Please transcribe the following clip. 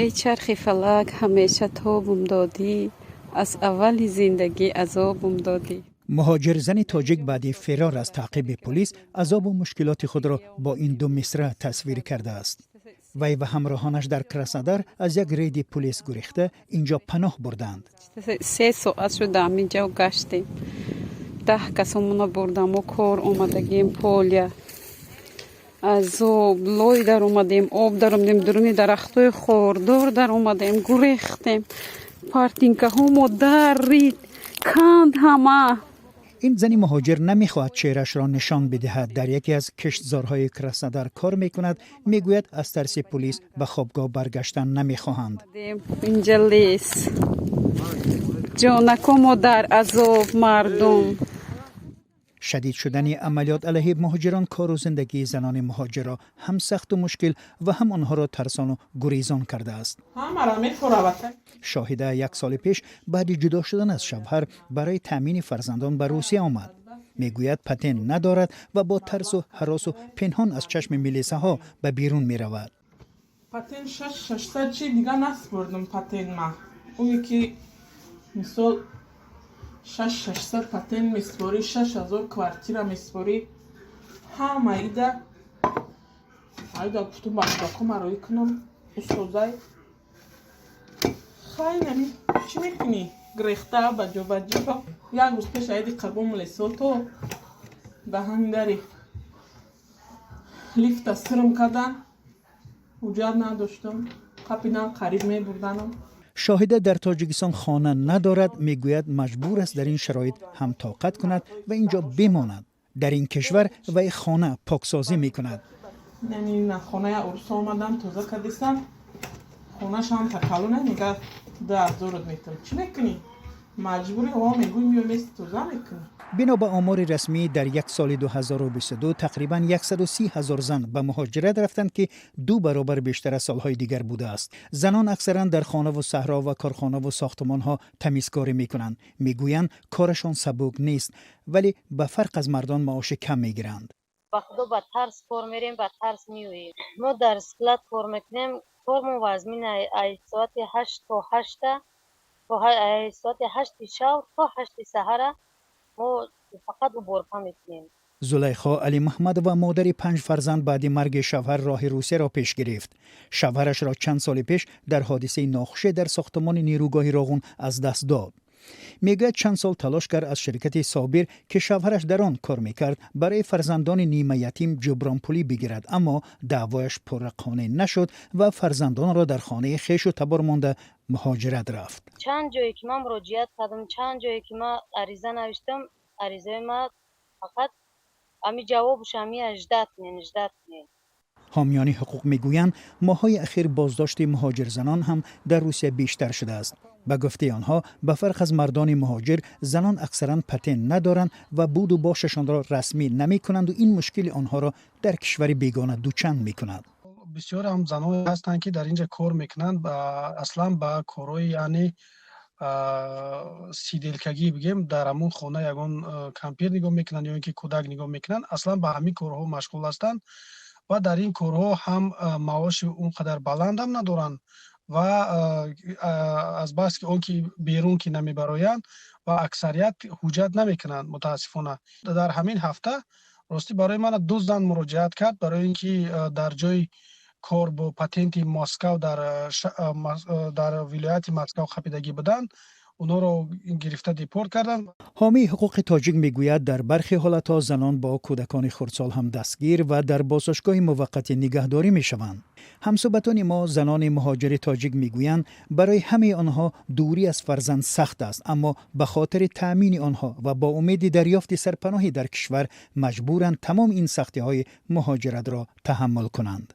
Эй чархи фалак, ҳамеша тобум додӣ, аз аввали зиндагӣ азобум додӣ. Муҳоҷирзани тоҷик баъди фирор аз таъқиби пулис азобу мушкилоти худро бо ин ду мисра тасвир кардааст. Вай ва ҳамроҳонаш дар Краснодар аз як рейди пулис гурехта, инҷо паноҳ бурданд. 3 соат шуд, ҳаминҷо гаштем. 10 касомона бурдам. Мо кор омадагем, поля азоб, лой даромадем, об даромадем, дуруни дарахтҳои хордор даромадем, гурехтем. Ботинкаҳомо дарид, канд ҳама. Ин зани муҳоҷир намехоҳад чеҳрашро нишон бидиҳад. Дар яке аз киштзорҳои Краснодар кор мекунад. Мегӯяд, аз тарси пулис ба хобгоҳ баргаштан намехоҳанд. Инҷа лес, ҷонакомо дар азоб, мардум. Шадид шудани амалиёт алайҳи муҳоҷирон кору зиндагии занони муҳоҷирро ҳам сахту мушкил ва ҳам онҳоро тарсону гурезон кардааст. Шоҳида як соли пеш баъди ҷудо шудан аз шавҳар барои таъмини фарзандон ба Русия омад. Мегӯяд, патент надорад ва бо тарсу ҳаросу пинҳон аз чашми милисаҳо ба берун меравад. Патент шаш шашсад чи дига наспурдум. Патент ма ое ки мисол шаш шашсад патент меспорӣ, 6000 квартира меспорӣ, ҳама ида айда. Гуфтум, ба кӯдакҳо мароӣ кунам, устозай хай нами чӣ мекунӣ, грехта ба ҷо ба ҷо. Як рӯз пеш аиди Қурбон лесото даҳани дари лифта сирм кардан, ҳуҷҷат надоштам, қапидан, қариб мебурданам. Шоҳида дар Тоҷикистон хона надорад. Мегӯяд, маҷбур аст дар ин шароит ҳам тоқат кунад ва инҷо бимонад. Дар ин кишвар вай хона поксозӣ мекунад. Хонаи урусо омадам, тоза кардисам. Хонашам такаллуна мега, 2000-ат метам, чӣ мекунӣ, маҷбури ҳо мегӯй, меои, мести, тоза мекунӣ. Бино ба омори расмӣ, дар як соли 2022 тақрибан 130 ҳазор зан ба муҳоҷират рафтанд, ки ду баробар бештар аз солҳои дигар будааст. Занон аксаран дар хонаву саҳро ва корхонаву сохтмонҳо тамизкорӣ мекунанд. Мегӯянд, корашон сабук нест, вале ба фарқ аз мардон маоши кам мегиранд. Ба худо, ба тарс кор мерем, ба тарс меоем. Мо дар склад кор мекунем. Кормон вазмин, ай соати 8 то 8-та, соати 8-и шав то 8-и саҳара мо фақат уборка мекунем. Зулайхо Алимаҳмадова, модари панҷ фарзанд, баъди марги шавҳар роҳи Русияро пеш гирифт. Шавҳарашро чанд соли пеш дар ҳодисаи нохуше дар сохтмони нерӯгоҳи Роғун аз даст дод. Мегӯяд, чанд сол талош кард аз ширкати Собир, ки шавҳараш дар он кор мекард, барои фарзандони нимаятим ҷубронпулӣ бигирад, аммо даъвояш пурра қонеъ нашуд ва фарзандонро дар хонаи хешу табор монда муҳоҷират рафт. Чанд ҷое ки ман муроҷиат кардам, чанд ҷое ки ман ариза навиштам, аризаи ман фақат ами ҷавобуш ами ждать кунен, ждать кунен. Ҳомиёни ҳуқуқ мегӯянд, моҳҳои ахир боздошти муҳоҷирзанон ҳам дар Русия бештар шудааст. Ба гуфтаи онҳо, ба фарқ аз мардони муҳоҷир, занон аксаран патент надоранд ва буду бошашонро расмӣ намекунанду ин мушкили онҳоро дар кишвари бегона дучанд мекунад. Бисёр ҳам заное ҳастанд, ки дар инҷа кор мекунанд, аслан ба корҳои, яъне сиделкагӣ бигем, дар ҳамон хона ягон кампир нигоҳ мекунанд ё ин ки кӯдак нигоҳ мекунанд, аслан ба ҳамин корҳо машғул ҳастанд ва дар ин корҳо ҳам маоши он қадар баландам надоранд ва азбаски он ки берун ки намебароянд ва аксарият ҳуҷҷат намекунанд. Мутаассифона, дар ҳамин ҳафта, ростӣ, барои ман ду зан муроҷиат кард, барои ин ки дар ҷои кор бо патенти Москав дар вилояти Москав қапидагӣ буданд, онҳоро гирифта депорт карданд. Ҳомии ҳуқуқи тоҷик мегӯяд, дар бархе ҳолатҳо занон бо кӯдакони хурдсол ҳам дастгир ва дар боздоштгоҳи муваққатӣ нигаҳдорӣ мешаванд. Ҳамсӯҳбатони мо, занони муҳоҷири тоҷик, мегӯянд, барои ҳамаи онҳо дурӣ аз фарзанд сахт аст, аммо ба хотири таъмини онҳо ва бо умеди дарёфти сарпаноҳӣ дар кишвар маҷбуранд тамоми ин сахтиҳои муҳоҷиратро таҳаммул кунанд.